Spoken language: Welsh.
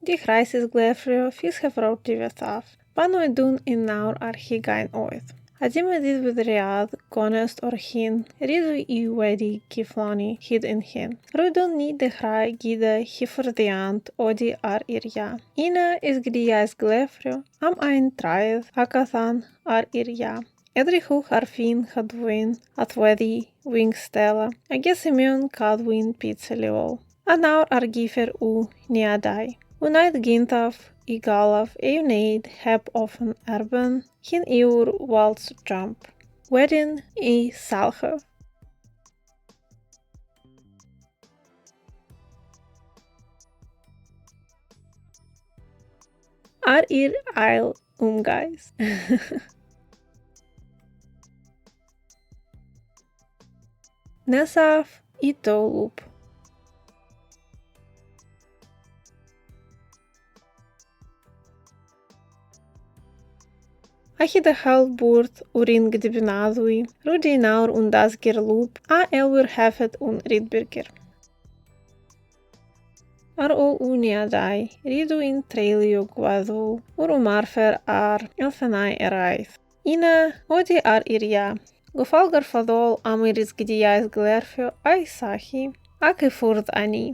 Dechreuais glefrio fis Chwefror diwethaf, pan oeddwn yn 29 oed, a dim y digwyddiad gonest o'r hyn rydw i wedi cyflawni hyd yn hyn. Roeddwn ni dechrau gyda hyfforddiant oddi ar yr iâ. Yna esgidiais glefrio am ein traeth ac allan ar yr iâ. Edrychwch ar fy nghadwyn allweddi Wing Stella a ges i mewn cadwyn pizza leol. A nawr ar gyfer uniadau. Wnaeth gyntaf y gallaf ei wneud heb ofn erbyn hyn yw'r waltz jump. Wedyn y salchow. Ar yr ail ymgais. Nesaf y toe loop. A gyda chael bwrdd yw'r un dibynadwy, rydw i nawr yn dasgu'r lŵp a elwir hefyd yn Rydberger. Ar ôl uniadau, rydw i'n treulio gweddol yr ymarfer ar elfennau eraill. Yna, oddi ar yr iâ. Gofal gorfodol am yr esgidiau glerfio a'i sachu ac i ffwrdd â ni.